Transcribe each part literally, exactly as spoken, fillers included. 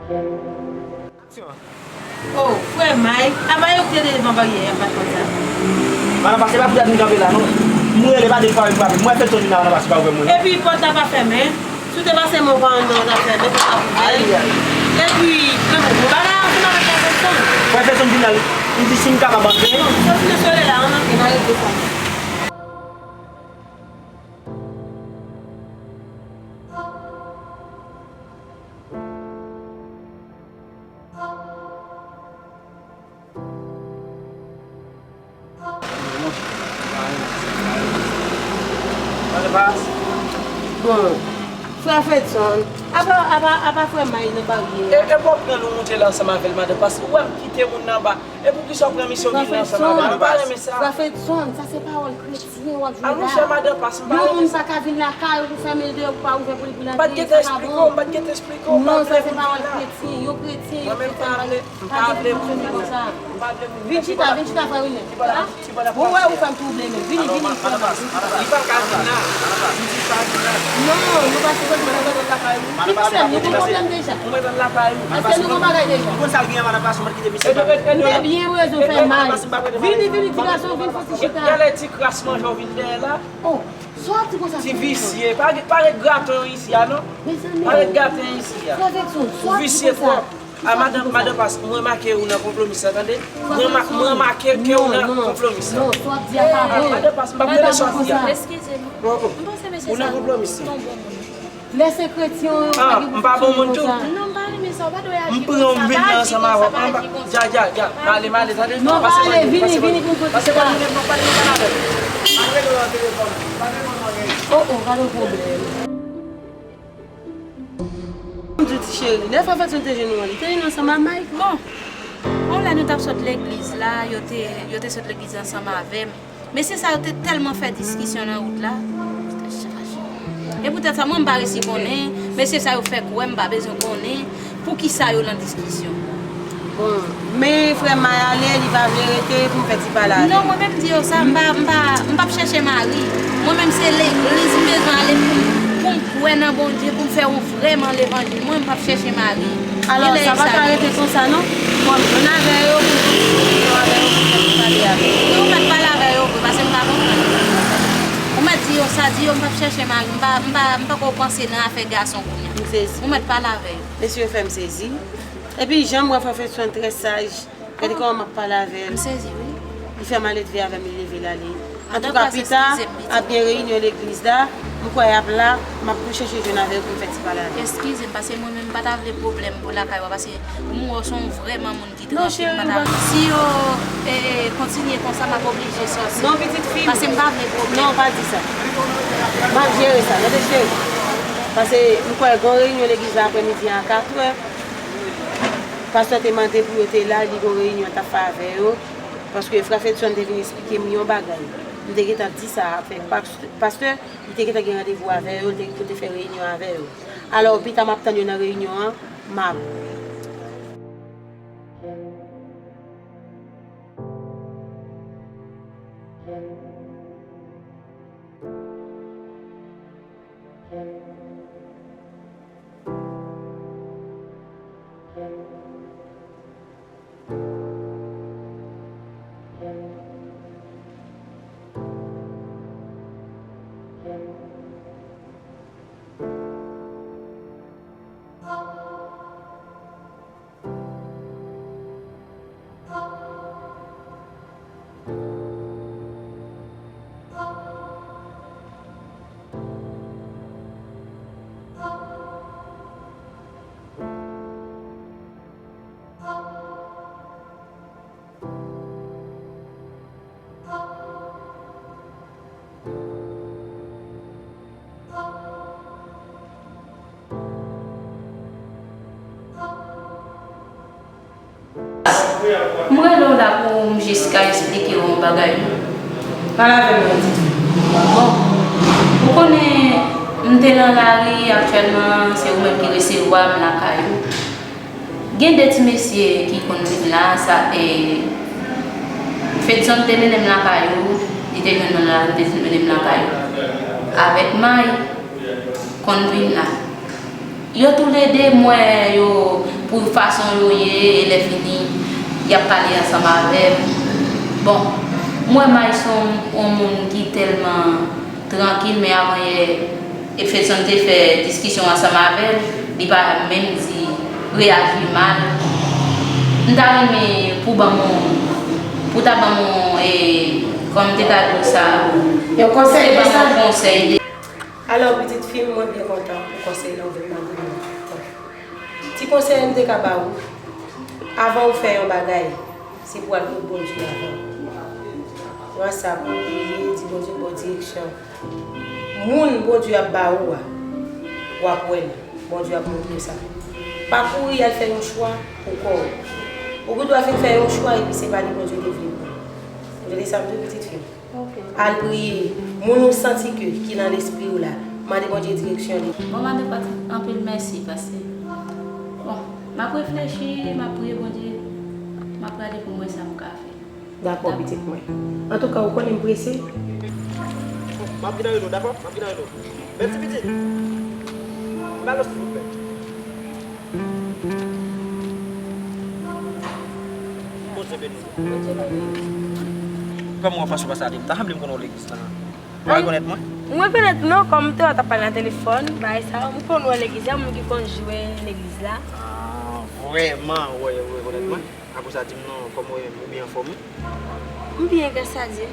Aksyon. Oh, frè Mike, apa yo ki te devan baryè a, m pa t konn sa. Madan Pas, se pa pou dat m kanpe la, non. M rele pa de fwa, m frape. M wè Fedson vin la, Madan Pas, ou pa ouvè mwen. Epi pòt la pa fèmen. Si w te pase men w pa anndan, w t ap fèmen, pòt la ouvè. Ay, ay. Epi, men bon, bon bagay ansanm avèk Fedson. Frè Fedson vin la, li di si m kapab antre. Bon, sòti nan sole la, ann antre, n a regle sa. Bon, frè Fedson, apa, apa, apa frè May nan baryè a? E, e pa w pran l ou moute la ansanm avè l, madan Pas, ou wè m kite moun nan anba. E poukisa w pran misye w vin la ansanm avè m? M pa renmen sa. Frè Fedson, sa se pawòl kretyen w ap jwe la. Alonje madan Pas, m pa renmen sa. Yon moun pa ka vin lakay ou pou fèmen l deyò, pou pa ouvè pou li pou l antre, sa pa bon. M pa t gentan esplike w, m pa t gentan esplike w, m pa vle pou l vin la. Non, sa se pawòl kretyen, yon kretyen, yon kretyen pa gen pou vin konsa. Vin chita, vin chita, frè Wilner. Bon, wè ou fè m twouble menm. Vini, vini, frè May. Li pa ka vin la. M di pa vin la. Non, nou pa sipoze fè lòt lakay ou. Vin, sè m, nou gen pwoblèm deja. Èske nou gen bagay deja? Ou konn sa l gen an, madan Pas, ou mèt kite misye pale. M te byen rezon fè mal. Vini, vini, ti gason, vin fè ti chita. Gade ti kras manje w vin fè la. Oh, sòti konsa. Ti visye. Pa, pa ret graten isi a, non. Pa ret graten isi a. Frè Fedson, sòti konsa. A, madan, madan Pas, m remake ou nan konpwomi sa, tande? M rema-, m remake ke ou nan konpwomi sa. Non, non, non, sa w ap di a pa vre. Madan Pas, m p ap tande sa w ap di a. Eskize m. M panse mesye sa se yon bon moun. Lè se kretyen, yo pa gen pou fè moun konsa. M pa bon moun tou? Non, m pa renmen sa, w pa dwe aji konsa, pa aji konsa, pa aji konsa. Dja, dja, dja. M ale, m ale, tande? Non, pa ale, vini, vini pou m fè ti chita. Oh, oh, gade yon pwoblèm. M di w ti cheri, lè frè Fedson te jwenn nou an, li te jwenn ansanm ak Mike? Bon, yon lè nou t ap sot legliz la, yo te, yo te sot legliz ansanm avè m. Mesye sa yo te tèlman fè diskisyon nan wout la. E poutèt sa, mwen, m pa resi konnen, mesye sa yo fè kwè m pa bezwen konnen poukisa yo nan diskisyon. Bon, men frè May ale, li pa vle rete pou m fè ti pale avè l. Non, mwen menm di yo sa, m pa, m pa, m p ap chèche mari. Mwen menm se legliz m bezwen ale pou, pou m kwè nan Bondye, pou m fè yon vrèman levanjil. Mwen, m p ap chèche mari. Alò, sa pa ka rete konsa, non. Bon, jwenn avè yo pou, pou, pou avè yo pou fè ti pale avè yo. Wi, ou mèt pale avè yo vre, paske m pa konprann. Ou mèt di yo sa, di yo m p ap chèche mari, m pa, m pa, m pa ko panse nan afè gason kounye a. M sezi. Ou mèt pale avè yo. Mesye yo fè m sezi. Epi jan m wè frè Fedson trè saj, gade kòman m ap pale avè l. M sezi, wi. Li fè maledve avè m, li leve l ale. Antouka, pita, ap gen reyinyon legliz la, m kwè y ap la, m ap tou chèche jwenn avè yo pou m fè ti pale avè l. Eskize m, paske mwen menm m pa ta vle pwoblèm pou lakay ou a, paske m wè w se yon vrèman moun ki tranke, m pa ta vle. Si yo, e, kontinye konsa, m ap oblije sòti. Non, pitit fi m. Paske m pa vle pwoblèm. Non, pa di sa. M ap jere sa, tande cheri. Paske m kwè gen yon reyinyon legliz la aprèmidi a katrè. Pastè te mande pou yo te la, li gen yon reyinyon l t ap fè avè yo. Paske frè Fedson te vin esplike m yon bagay. M te gentan di sa avèk pastè, pastè, li te gentan gen randevou avè yo, li te, pou te fè reyinyon avè yo. Alò, pita m ap tann yo nan reyinyon an, m ap. M rele w la pou m jis ka esplike w yon bagay. Pale avè m yon ti tou. Bon, ou konnen, m te nan lari, aktyèlman, se ou menm ki resevwa m lakay ou. Gen de ti mesye ki konn vin la, sa, e, Fedson te mennen m lakay ou, li te jwenn mwen la, li te mennen m lakay ou. Avèk May, konn vin la. Yo toulede, m wè yo, Pou fason yo ye, e lè fini, y ap pale ansanm avè m. Bon, m wè May se yon, yon moun ki tèlman trankil, men avanyè Efedson te fè diskisyon ansanm avè l, li pa menm di reyaji mal. M ta renmen pou ban m yon, pou ta ban m yon, e, kòman m te ka di w sa? Yon konsèy, te ban m yon konsèy. Alò, pitit fi m, mwen byen kontan pou konsèy la ou vin mande m nan. Ti konsèy m te ka ba ou, avan ou fè yon bagay, se pou al koute Bondye avan. Nan sa, pou ou priye, di Bondye ba w direksyon. Moun Bondye ap ba ou a, w ap wè l. Bondye ap montre w sa. Pa kouri al fè yon chwa pou kò w. Ou gen dwa fin fè yon chwa epi se pa li Bondye te vle pou ou. Ou tande sa m di w, pitit fi m? Al priye. Moun ou santi ke, ki nan lespri w la, mande Bondye direksyon li. Bon, madan Patrick, anpil mèsi, paske, bon, m ap reflechi, m ap priye Bondye, m ap gade pou m wè sa m ka fè. Dakò, pitit mwen. Antouka, ou konnen m prese. M ap vin nan reno, dakò? M ap vin nan reno. Mèsi, pitit. Balo, silvouplè. Bondye beni w. Kòman w ap pase w pa salye m? Ta sanble m konnen w legliz la. Ou rekonèt mwen? M rekonèt non, kòm m te wè w t ap pale nan telefòn, bagay sa yo, m konn wè w legliz la, moun ki konn jwe legliz la. Ah, vrèman, w rekonèt mwen? Apre sa, di m non, kòman w ye menm, ou byen anfòm wi? M byen, gras a Dye.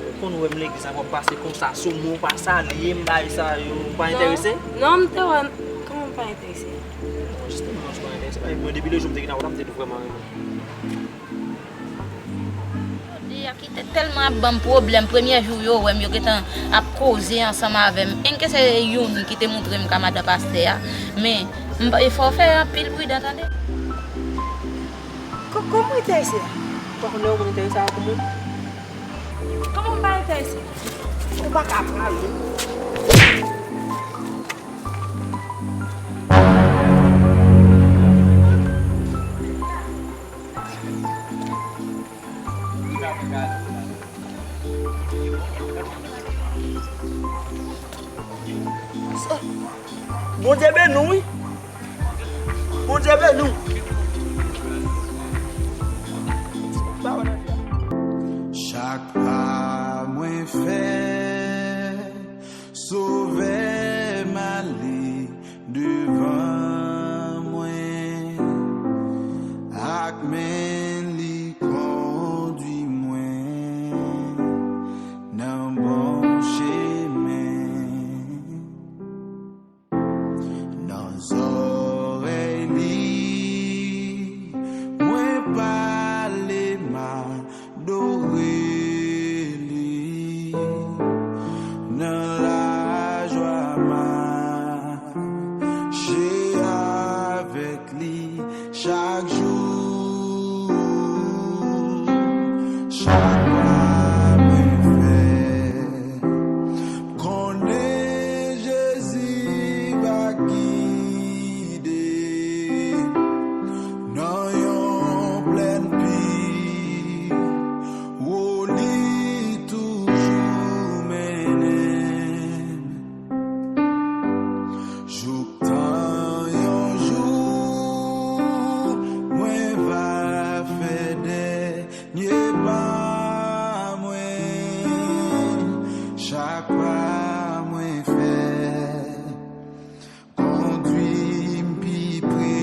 Ou konn wè m legliz la, w ap pase konsa sou mwen, w pa salye m, bagay sa yo, ou pa enterese? Non, m te wè, kòman m pa enterese? Non, jistèman, non, ou pa enterese. Paske mwen, depi le jou m te gen nan wout la, m te vrèman renmen. Jodi a, ki te tèlman ap ban m pwoblèm, premye jou yo wè m, yo gentan ap koze ansanm avè m. Enke se youn ki te montre m ka madan pastè a, men m pa, e fò w fè anpil pridan, tande. Ko-, kòman w enterese a? Ou pa konn lè yon moun enterese ak yon moun? Kòman m pa enterese? Ou pa ka pran li. Bondye beni w wi. Bondye beni w. Chak pa mwen fè, Sovè m ale devan mwen, ak men li kondui mwen nan bon chemen. Nan zòrèy li, mwen pale, m adore li. Nan lajwa, mache avèk li chak jou. Chak pa mwen fè, konnen Jezi va gide nan yon plèn pi wo, li toujou mennen m. Jouktan yon jou, mwen va fè dè nye pa mwen, chak pa mwen fè, kondui m pi pre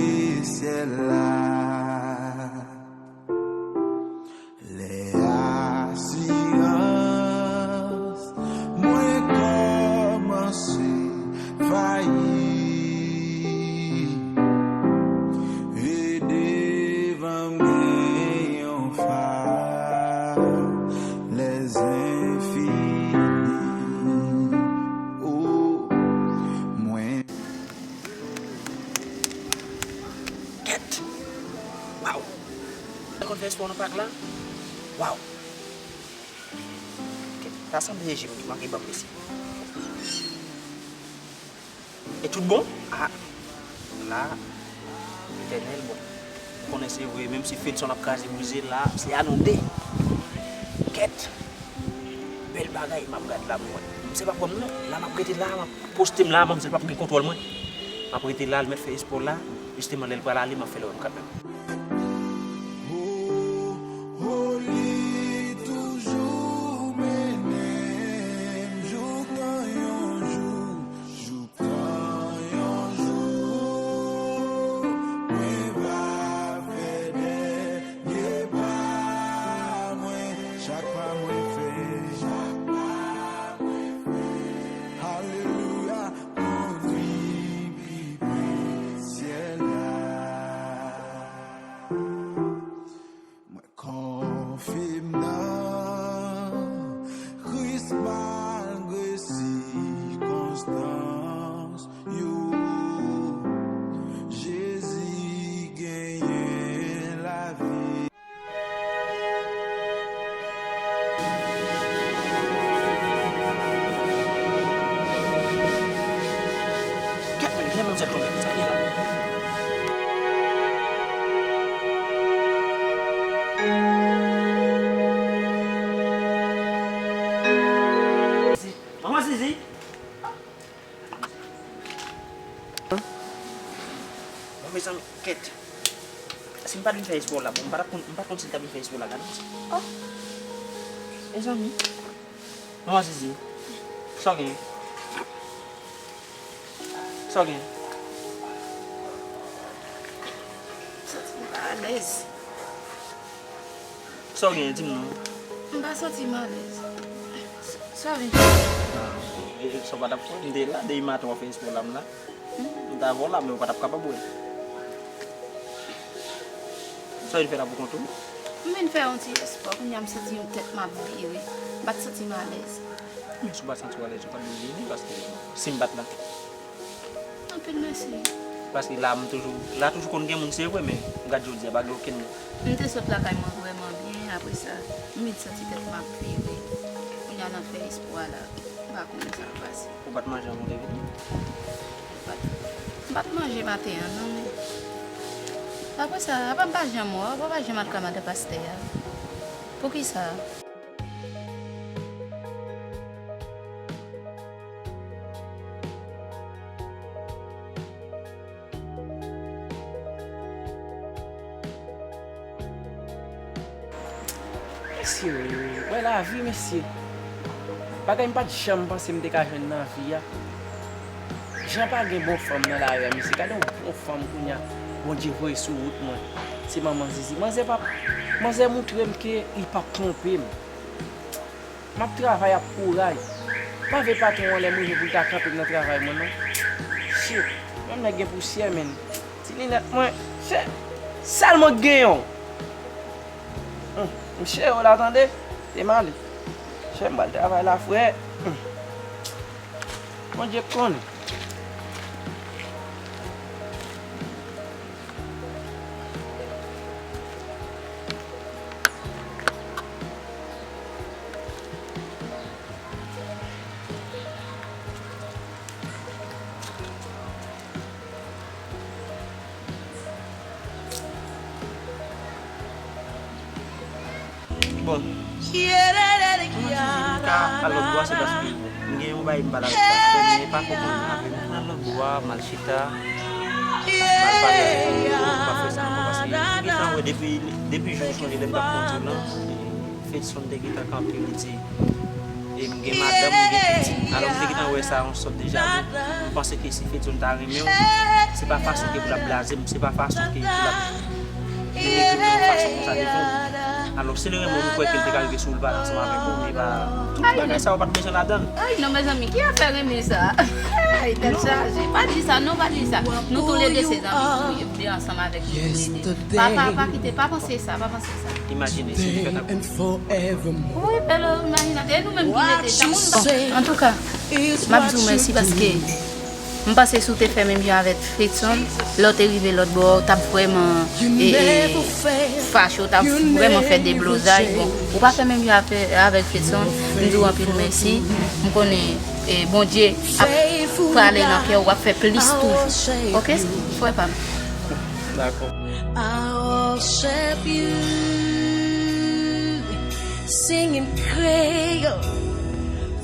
syèl la. Lè asirans mwen kòmanse fayi, e devan m gen yon far, lèzenfini. O, mwen. Kèt! Waw! Mwen konn fè espò nan pak la? Waw! Kèt, ta sanble se je m ki manke ban m mesye. E tout bon? Ah, la, Etènèl, bon. Ou konnen se vre, menm si Fedson ap kraze brize la, se a nou de. Kèt! Bèl bagay m ap gad la, mwen. Manzè p ap wè m non. La m ap rete la, m ap poste m la, manzè p ap gen kontwòl mwen. M ap rete la, l mèt fè espò la, jisteman lè l pral ale, m ap fè lè w kanmenm. Oh, oh, li toujou mennen m jouk tan yon jou, jouk tan yon jou, mwen va fè dènye pa mwen, chak pa mwen fè, chak pa mwen fè. Alelouya, nou vin pi pre syèl la. Mwen konfye m nan Kris malgre sikonstans yo. Jezi genyen lavi. Kèt men, gen manzè tonbe konsa, gen la. Manman Zizi! Bon, mezanmi, kèt. Si m pa t vin fè espò la, bon, m pa t ap konn, m pa t konn si l t ap vin fè espò la, gade sa. Oh. Mezanmi. Manman Zizi. Sa w gen? Sa w gen? Santi m pa alèz. Sa w gen, di m non. M pa santi m alèz. Sa, sa w vin fè? Ah, e, e, sa w pa t ap fè, m te la, depi maten w ap fè espò la, m la. M ta avè w la, men ou pa t ap kapab wè. Sa w vin fè la pou kont ou? M vin fè yon ti espò, kounye a m santi yon tèt m ap vire. M pa t santi m alèz. Men si w pa santi w alèz, ou pa t dwe vini, paske si m pa t la. Anpil mèsi. Paske la, m toujou, la toujou konn gen moun, se vre, men gad jodi a, pa gen okenn moun. M te sot lakay mwen vrèman byen, apre sa, m vin santi tèt m ap vire. Kounye a nan fè espò a la, m pa konnen sa k pase. Ou pa t manje anvan w te vini? M pa t, m pa t manje maten an, non, men. Apre sa, apa m pa janm wè w, apa w pa janm al ka madan pastè a? Poukisa? Mesye, wè lavi, mesye. Bagay m pa t janm panse m te ka jwenn nan vi a. Jan pa gen bon fanm nan lari a, mesye. Gade yon bon fanm kounye a, Bondye voye sou wout mwen. Se manman Zizi. Manzè p ap, manzè moutre m ke li p ap twonpe m. M ap travay ak kouraj. Pa vle patwon an lè m rive pou l ta kanpe m nan travay mwen, non. Shit, menm nèg gen pousyè, menn. Ti linèt mwen, se sèl mwen k genyen w. Hum, m cheri w la, tande. Te m ale. Chè, m pral travay la, frè. Hum. Bondye k konnen. Bon. Mwen santi m ka al lòt bò a, se paske m gen yon bagay m pale avèk pastè, men pa konprann avè m. Mwen al lòt bò a, m al chita, m al pale avèk yo, m pa fè sa ankò, paske m gentan wè depi, depi jou w sonje lè m t ap kondi w lan, Fedson te gentan kanpe, li di, e m gen madanm, m gen pitit. Alò, m te gentan wè sa yon sòt de jalou. M panse ke si Fedson ta renmen w, se pa fason ke pou l ap blaze m, se pa fason ke pou l ap mennen grenn nan yon fason konsa devan w. Alò, si l renmen w, m kwè ke l te ka rive sou ou, l pale ansanm avèk ou, men pa, tout bagay sa yo pa t bezwen ladan l. Ay, non, mezanmi, ki afè renmen sa? Ay, tèt chaje. Pa di sa, non, pa di sa. Nou toulede se zanmi nou ye, de ansanm avèk nou toulede. Pa, pa, pa kite, pa panse sa, pa panse sa. Imajine si li fè tankou. Wi, Pelo, imajine, e nou menm ki rete, tankou nou pa. Antouka, m ap di w mèsi paske m panse si w te fè menm jan avèk Fedson, lè w te rive lòt bò, w t ap vrèman, e, e, fache, w t ap vrèman fè deblozay. Bon, ou pa fè menm jan avè-, avèk Fedson, m di w anpil mèsi. M konnen, e, Bondye ap prale nan kè w, w ap fè plis toujou. Oke, frè pa m? Dakò. I'll worship you, singing Creole,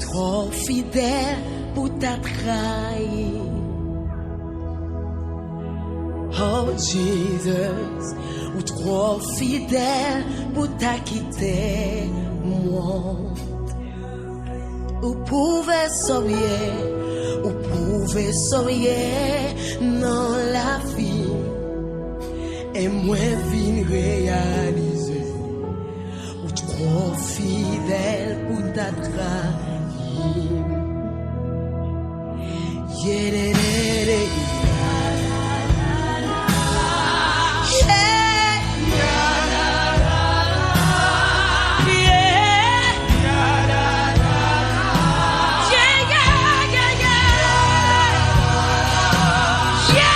twò fidèl pou ta trayi. Oh Jesus, ou twò fidèl pou ta kite mwen. Ou pwouve sa w ye, ou pwouve sa w ye nan lavi. E mwen vin reyalize ou twò fidèl pou ta trayi m. Yeah, yeah, yeah, yeah. Yeah!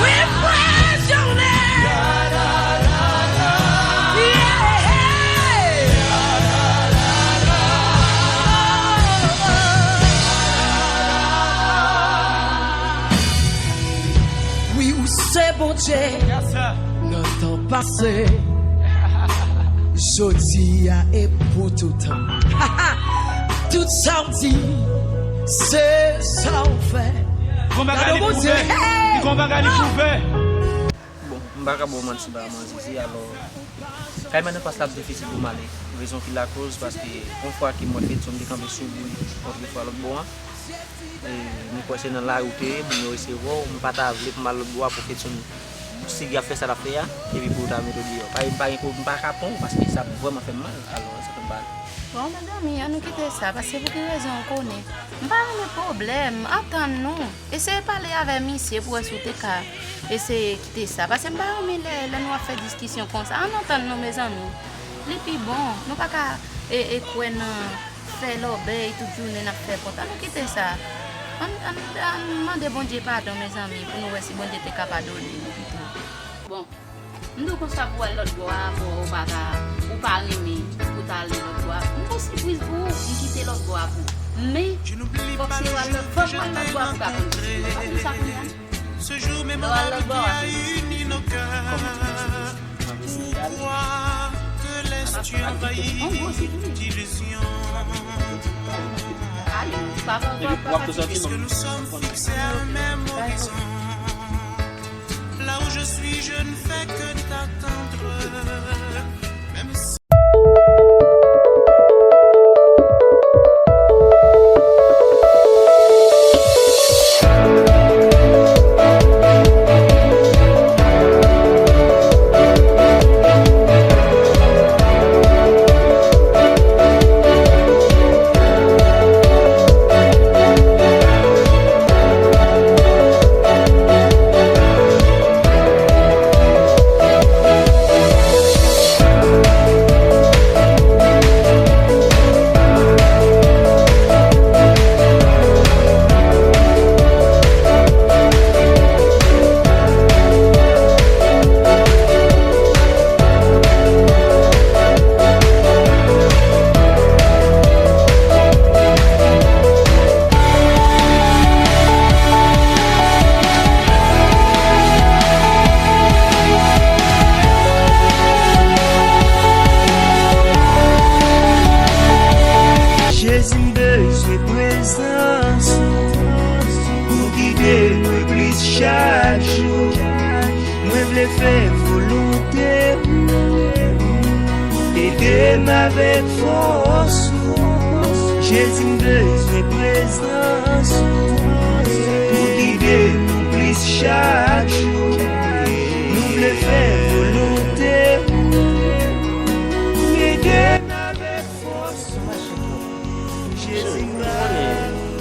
We praise your name. Yeah. Wi, ou se Bondye. Yes, sir. Nan tan pase, jodi a e pou toutan. Tout sa w di, se sa w fè. Gon bagay li pwouve. Hey! Gon bagay li pwouve. Bon, m pa ka ba w manti, m pa ka manti, alò, kay mwen nan pas la ap difisil pou m ale. Rezon ki lakoz, paske yon fwa ke m wè Fedson te kanpe sou bri, kontre fwa lòt bò an, e, m kwè se nan lari w te ye, moun yo resevwa w, m pa ta vle pou m al lòt bò a pou Fedson sigi ap fè sa l ap fè a, epi pou yo ta mete w deyò. Pa, m pa gen ko-, m pa ka pran w, paske sa ap vrèman fè m mal, alò, sa fè m pa ale. Bon, mezanmi, ann nou kite sa, paske pou ki rezon w konnen. M pa renmen pwoblèm, antann nou. Eseye pale avè misye pou wè si w te ka eseye kite sa. Paske m pa renmen lè, lè nou ap fè diskisyon konsa. Ann antann nou, mezanmi. Li pi bon. Nou pa ka, e, e, kwè nan fè lòbèy tout jounen n ap fè kont. Ann nou kite sa. Ann, ann, ann mande Bondye padon, mezanmi, pou nou wè si Bondye te ka padone nou pito. Bon. M di w konsa pou w al lòt bò a, bon, ou pa ka, ou pa renmen pou w ta ale lòt bò a. M gon sipriz pou ou, m kite lòt bò a pou ou. Men, fòk se w al lòt, fòk w al lòt bò a pou w ka konn sipriz. Ou pa konn sa kounye a? Lè w al lòt bò a, w ap jwenn sipriz. Kòman? Ap, ap kite yon gwo sipriz. Ale, pa, pa, pa, pa fatige. Là où je suis, je ne fais que t'attendre. Même si Jezi, m bezwen prezans ou pou gide mwen plis chak jou. Mwen vle fè volonte ou. Ede m avèk fòs ou. Jezi, m bezwen prezans ou pou gide nou plis chak jou. Nou vle fè volonte ou. Ede m avèk fòs ou. Jezi, m ba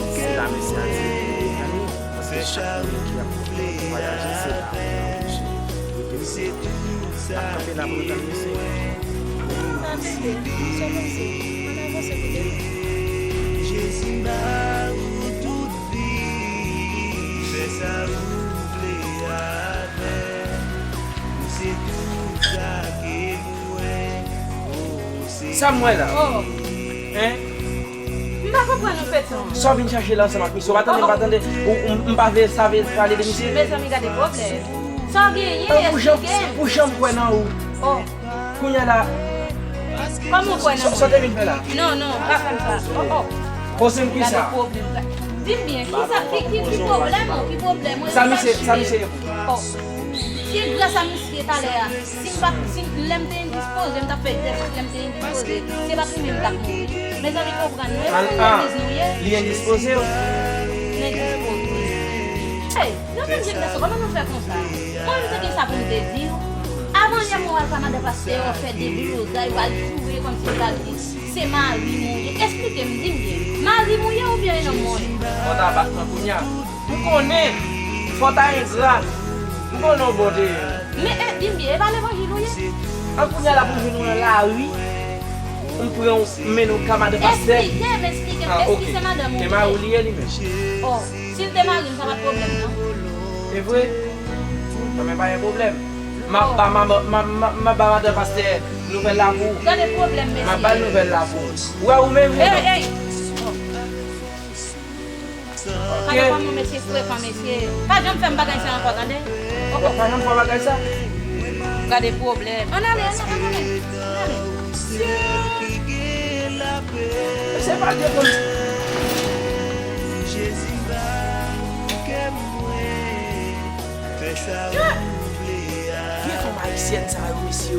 ou kè mwen. Paske chak moun ki ap vwayaje, se la pou yo touche. Yo te ap kanpe la pou yo tann mesye. Ann avanse, ann avanse pou demen. Jezi, m ba ou tout vi, fè sa ou vle avè m. Ou se tout sa ke m wè. Sa m wè la? Oh. Hein? M pa konprann ou, Fedson. Sa w vin chache la ansanm ak misye? Ou pa tande, m pa tande. Ou, ou, m pa vle save pale de misye. Mezanmi, gade pwoblèm. Sa w genyen, eksplike m. Ou janm, ou janm kwè nan ou. Oh. Kounye a la. Kòman w kwè nan mwen? Sa w te vin fè la? Non, non, pa fè m sa. Oh, oh. Poze m ki sa? Gade pwoblèm. Di m byen, ki sa, ki, ki, ki pwoblèm ou, ki pwoblèm ou? Sa misye, sa misye ye pou? Oh. Se gras a misye talè a. Si m pa, si lè m te endispoze, m t ap fè tèt lè m te endispoze. Se pa pou mwen m t ap mouri. Mezanmi, konprann nou. E pa moun legliz nou ye. Li endispoze w? Endispoze. Hey, nou menm jèn gason, kòman nou fè konsa? Mwen menm se gen sa pou m te di w. Avan yè mwen w al ka madan pastè, w fè deblozay, w al joure kòmsi w t al di. Se mari m ou ye. Esplike m, di m byen. Mari m ou ye oubyen e nonm mwen ye? Fò ta bat mwen kounye a. M konnen. Fò ta engra. M konnen w bon te ye. Men, e, di m byen, e pa levanjil ou ye? An kounye a la pou jwenn ou nan lari. M pran w, m mennen w ka madan pastè. Esplike m, esplike m. Ah, èske se madanm ou li ye? E mari w li ye li menm. Oh, si l te mari m, sa pa t pwoblèm, non. E vre? Non, men pa gen pwoblèm. M ap ba, m ap, m ap, m ap, m ap ba madan pastè nouvèl la pou ou. Gade pwoblèm, mesye. M ap ba l nouvèl la pou ou. Ou wè ou menm, wi, non? Ey, ey! Gade kòman mesye frekan, mesye. Pa janm fè m bagay sa ankò, tande? Oh, oh. Pa janm fè bagay sa. Gade pwoblèm. Ann ale, ann ale, ann ale. Ann ale. Mesye pa de konn. Jezi ba kè mwen. Fè sa ou vle a. Vye fanm ayisyèn sa yo, mesye, o.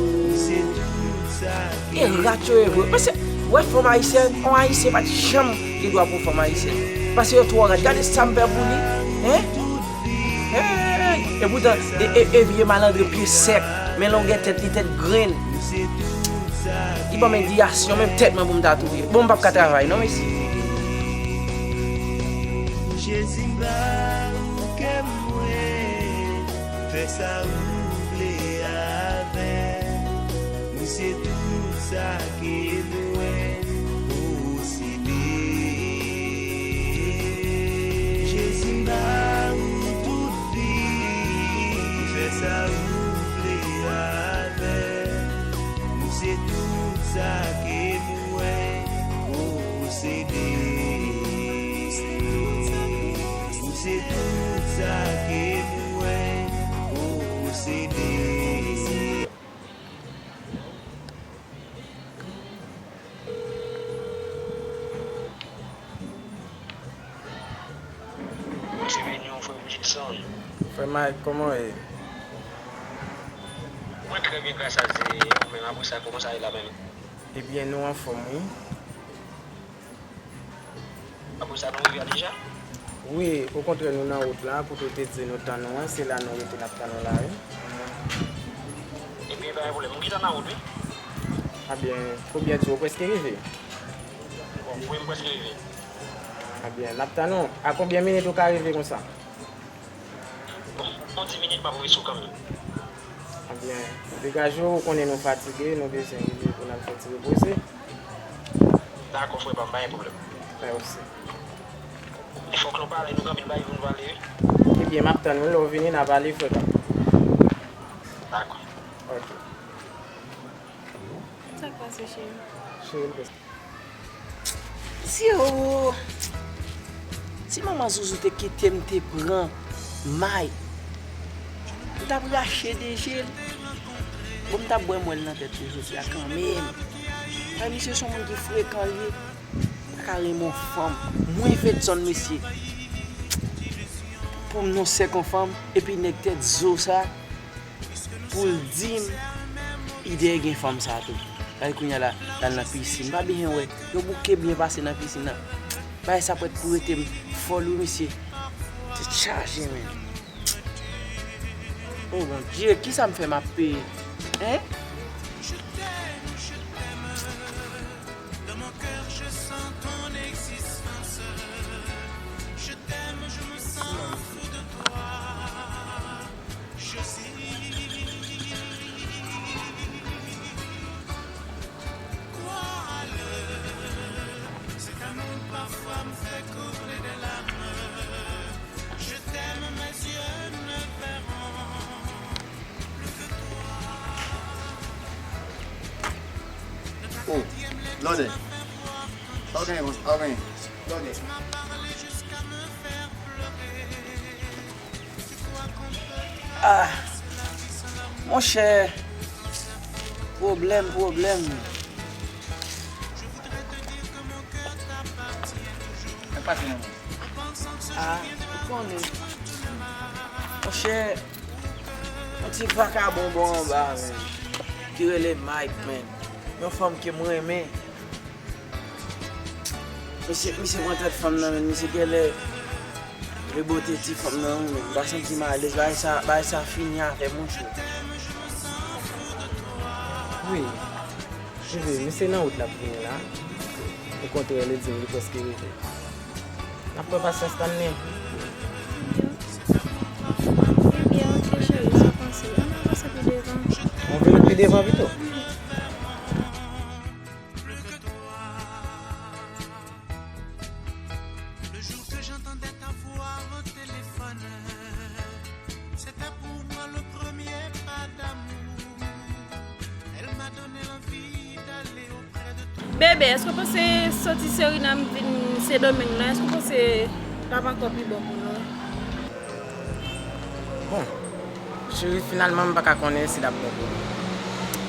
E rat yo ye vre. Mesye, wè fanm ayisyèn, yon ayisyen pa t janm gen dwa pou fanm ayisyèn. Paske yo twò rat. Gade sa m fè pou li. Hen? Hen? E poutan, e, e, e vye malandren pye sèk. Men longè tèt li, tèt grenn. Li ban m endiyasyon, menm tèt mwen pou m ta touye. Bon, m p ap ka travay non, mesye. Jezi ba ou kè mwen, fè sa ou vle avè m. Ou se tout sa ke mwen posede. Jezi, m ba ou tout vi, fè sa ou vle avè m. Ou se tout sa ke mwen posede. Ou se tout sa ke mwen posede. Bondye beni w, frè m Jilson. Frè Mike, kòman w ye? Mwen trè byen, gras a Dye. E ou menm, apre sa, kòman sa ye la menm? Ebyen, nou anfòm, wi. Apre sa, nou rive a deja? Wi, okontrè, nou nan wout la, kote w te di nou tann ou an, se la nou rete, n ap tann ou la, wi. Ebyen, pa gen pwoblèm. M gentan nan wout, wi. Ebyen, konbyen di w prèske rive? Bon, wi, m prèske rive. Ebyen, n ap tann ou. A konbyen minit ou ka rive konsa? Bon, yon dis minit, m ap rive sou kanmenm. Ebyen, degaje w, ou konnen nou fatige, nou bezwen rive pou n al fè ti repoze. Dakò, frè pa m, pa gen pwoblèm. Mèsi. E fòk nou pale, nou gen anpil bagay pou nou pale, wi. Ebyen, m ap tann ou, lè w vini, n a pale, frè pa m. Dakò. Ok. Sa k pase, cheri? Cheri, m pèse. Zero! Si manman Zouzou te kite m te pran May, m t ap rache de je l. Bon, m t ap bwè mwèl nan tèt li jodi a kanmenm. Ay, misye se yon moun ki frekan, li pa ka renmen yon fanm. Mwen vet zòn, mesye. Pou m non sèk yon fanm, epi nèg tèt zo sa, pou l di m, li dèyè gen fanm sa tou. Gade kounye a la, l al nan pisin. M pa bezwen wè. Yo bouke byen pase nan pisin nan. Bagay sa prèt pou rete m fòl wi, mesye. Tèt chaje, men. O Bondye, kisa m fè m ap peye? Hein? Oh, lòdè. Sa w genyen konsa? Sa w genyen? Lòdè. Ah, monchè, pwoblèm, pwoblèm. Mwen pase nan mwen. Ah, ou konnen. Monchè, yon ti vakabon bò anba, men, ki rele Mike, men. Yon fanm ke m renmen. Misye, misye pran tèt fanm nan, men misye genlè rebote ti fanm nan, wi, men. M pa santi m alèz, bagay sa, bagay sa fini avè m, monchè. Wi. Jezi, misye nan wout l ap vini la. Okontrè, li di m li prèske rive. N ap pran pasyans tann li. Ebyen, ok, cheri, sa pase. Ann avanse pi devan. Ann vin pi devan pito. Le jour que j'entendais ta voix au téléphone, c'était pour moi le premier pas d'amour. Elle m'a donné l'envie d'aller auprès de toi. Bebe, èske w panse soti Sirinam vin Sendomeng nan, èske w panse l ap ankò pi bon pou nou? Bon, cheri, finalman, m pa ka konnen si l ap bon pou nou.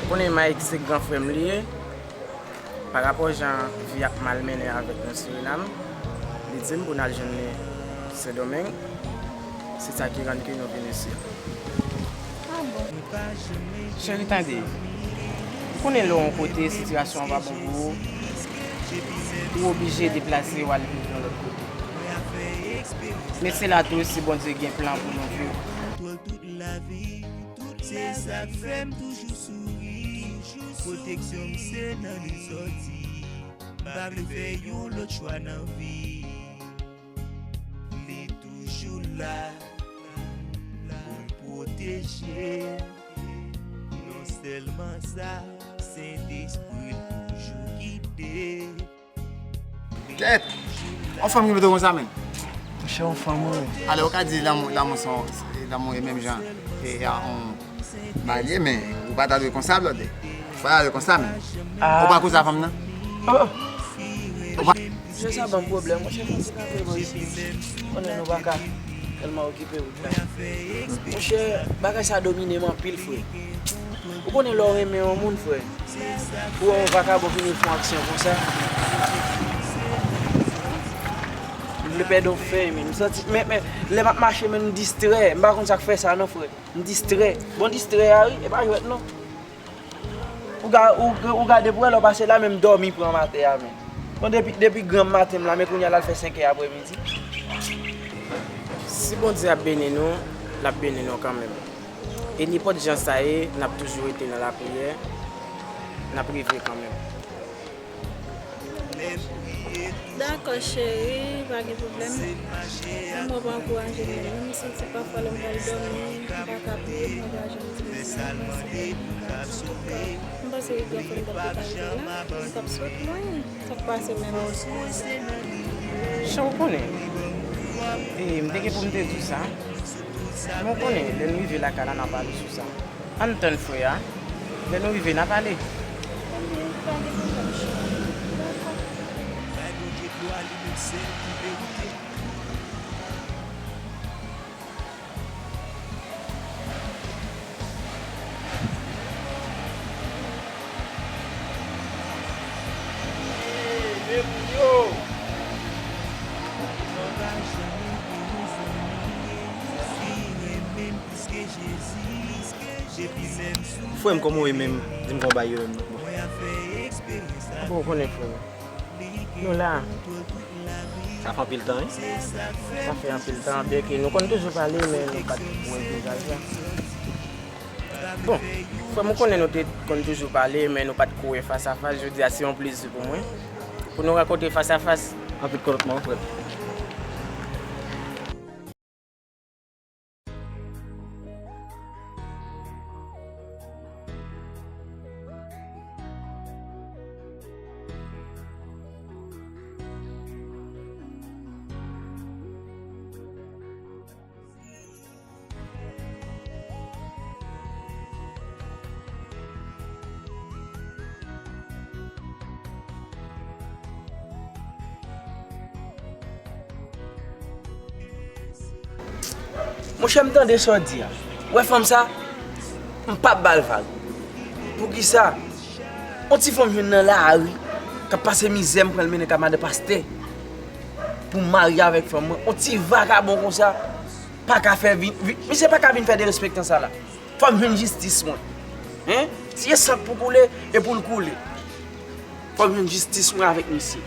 Ou konnen Mike se gran frè m li ye. Parapò jan vi ap malmennen avèk nou Sirinam, li di m pou n al jwenn li Sendomeng. Se sa ki rann ke nou vin isi. Ah bon? Cheri, tande. Ou konnen lè w yon kote, sitiyasyon an pa bon pou ou, ou oblije deplase w al viv yon lòt kote. Men se la tou, si Bondye gen plan pou nou viv. Se sa k fè m toujou souri. Pwoteksyon m se nan li sòti. M pa vle fè yon lòt chwa nan vi. Li toujou la pou l pwoteje m. Non sèlman sa, Sentespri l toujou gide. Kèt! Yon fanm ki mete w konsa, menm. Monchè, yon fanm, wi. Alò, ou ka di lanmou, lanmou se yon, lanmou e menm jan e a yon bagay li ye, men ou pa ta dwe konsa, blòdè. Ou pa ta dwe konsa, menm. Ah. Ou pa koze a fanm nan? Oh. Ou pa... Jè sa ban m pwoblèm, monchè, fanm se pa vre bò isi. Konnen nou pa ka tèlman okipe wout la. Monchè, bagay sa domine m anpil, frè. Ou konnen lè w renmen yon moun, frè. Ou wè yon vakabon vini fè yon aksyon konsa. M vle pèdi yon fèy, men m santi, men, men, lè m ap mache, men m distrè. M pa konn sa k fè sa, non, frè. M distrè. Bon, distrè a, wi, e pa jwèt, non. Ou ga-, ou, ou gade pou wè lè w pase la, men m dòmi pran maten a, men. Bon, depi, depi granm maten m la, men kounye a l al fè senk è aprèmidi. Si Bondye ap beni nou, l ap beni nou kanmenm. E nenpòt jan sa ye, n ap toujou rete nan lapriyè, n ap rive kanmenm. Dakò, cheri, pa gen pwoblèm. Mwen pa ankouraje m menm. M santi pafwa lè m pral dòmi, m pa ka priye, m pa ka janm di Mesye, mwen se, antouka, m panse li gen fòm t ap detache la, li t ap swete mwen. Sa k pase menm? Chan, ou konnen, e, m te gen pou m te di w sa. Men ou konnen, lè n rive lakay la, n a pale sou sa. Ann tann frè a. Lè nou rive, n a pale. Ebyen, pa gen pwoblèm, chan. Dakò. Frè m, kòman w ye menm? Di m kòman w ye menm. Bon, ou konnen, frè m. Nou la. Sa fè anpil tan, wi. Sa fè anpil tan, byenke nou konn toujou pale, men nou pa t ko wè vizaj la. Bon, frè m, ou konnen nou te konn toujou pale, men nou pa t ko wè fas a fas. Jodi a, se yon plezi pou mwen pou nou rankontre fas a fas. Anpil kontantman, frè m. Monchè, m tande sa w di a. Ou wè fanm sa? M p ap ba l vag. Poukisa? Yon ti fanm jwenn nan lari, k ap pase mizè, m pran l mennen kay madan pastè. pou m marye avèk fanm mwen. On ti vagabon konsa pa ka fè vin, vin, misye pa ka vin fè derespektan sa la. Fò m jwenn jistis mwen. Hein? Si e san k pou koule, e pou l koule. Fò m jwenn jistis mwen avèk misye.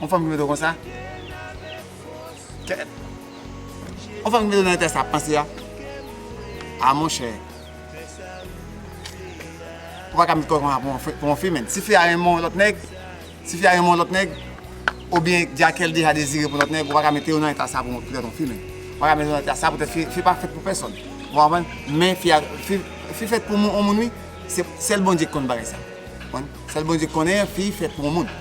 On fanm ki mete w konsa? Kèt. On fanm ki mete w nan eta sa ap panse a? A monchè. Ou pa ka met kò w konsa pou yon fi, pou yon fi, menn. Si fi a renmen yon lòt nèg, si fi a renmen yon lòt nèg, oubyen di a kè l deja dezire pou lòt nèg, ou pa ka mete w nan eta sa pou, poutèt yon fi, menn. Ou pa ka mete w nan eta sa poutèt fi, fi pa fèt pou pèsòn. Ou konprann? Men fi a, fi, fi fèt pou moun, yon moun, wi. Se sèl Bondye ki konn bagay sa. Konprann? Sèl Bondye ki konnen fi fèt pou yon moun.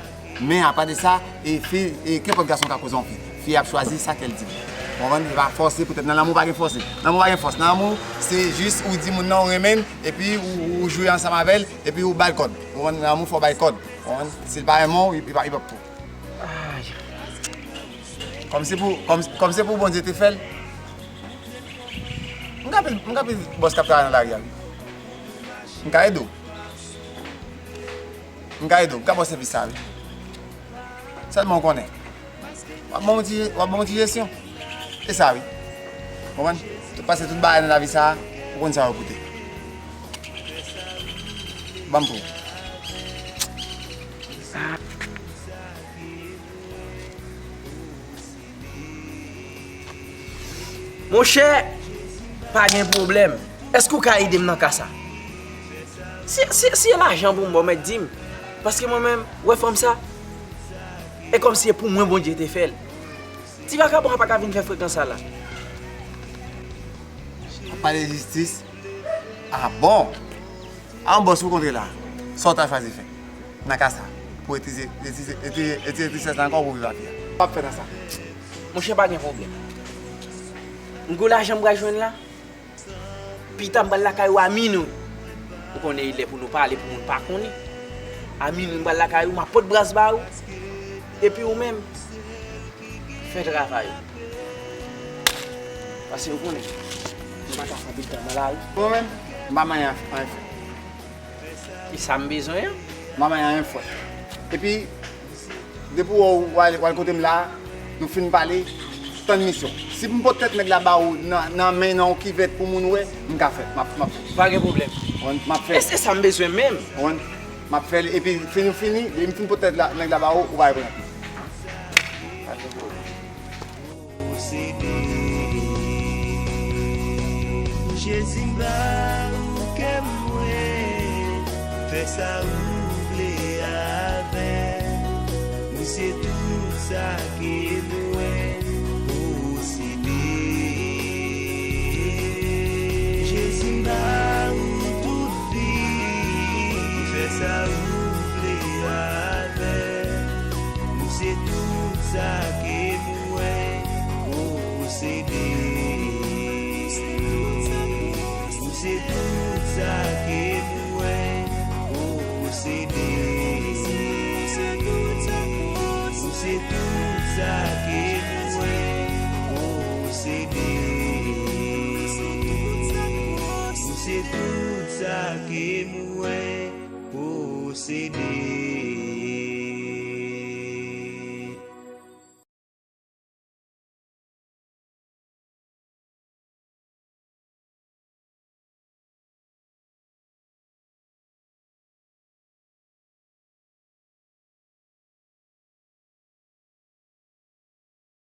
Men apa de sa, e fi, e kenpòt gason ka koze yon fi. Fi ap chwazi sa kè l di. Konprann? E pa fòse, poutèt nan lanmou pa gen fòse. Lanmou pa gen fòs. Nan lanmou, se jis ou di moun nan ou renmen l, epi ou, ou jwe ansanm avè l, epi ou ba l kòd. Konprann? Nan lanmou fò w bay kòd. Konprann? Si l pa renmen w, li, li pa, li p ap pou. Ay. Kòm se pou, kòm, kòm se pou Bondye te fè l. M ka pil, m ka pil bòs k ap travay nan lari a, wi. M ka ede w. M ka ede w, m ka ba w sèvis sa, wi. Sèlman w konnen. W ap ban m yon ti, w ap ban m yon ti jesyon. E sa, wi. Konprann? Tout pase tout bagay nan lavi sa a, ou konn sa yo koute. Ban m pou ou. Monchè, pa gen pwoblèm. Èske w ka ede m nan ka sa? Si, si, si e lajan pou m ba w, mèt di m. Paske mwen menm, w wè fanm sa? E kòmsi e pou mwen Bondye te fè l. Ti vagabon an pa ka vin fè frekan sa la. Ap pale jistis? A bon? A yon bòs ou kontre la. Sa w ta chwazi fè nan ka sa? Pou etrize, etrize, etrize, etrize tristès la ankò pou viv ak li a. W ap fè nan sa? Monchè, pa gen pwoblèm. M gwo lajan m pral jwenn la. Pita m pral lakay ou a minwi. Ou konnen e lè pou nou pale pou moun pa konnen. A minwi m pral lakay ou, m ap pot bras ba ou. Epi ou menm, fè travay ou. Paske ou konnen, m pa ka fè anpil tan nan lari. Mwen menm, m pa manyen anyen fè. E sa m bezwen an? M pa manyen anyen fè. Epi, depi w wè w al, w al kote m la, nou fin pale, tann misyon. Si m pot tèt nèg la ba ou nan, nan men, nan yon kivèt pou moun wè, m ka fè. M ap, m ap fè. Pa gen pwoblèm. Mwen, m ap fè. E se sa m bezwen menm. Mwen, m ap fè l, epi fini, fini, depi m fin pot tèt la, nèg la ba ou, ou pa rekonèt mwen. Pa gen pwoblèm. Posede. Jezi, m ba ou kè mwen, fè sa ou vle avè m. Ou se tout sa ke mwen posede. Jezi, m ba ou tout vi, fè sa ou vle avè m. Ou se tout sa ke mwen posede. Ou se tout sa ke mwen posede. Ou se tout sa ke mwen posede. Ou se tout sa ke mwen posede.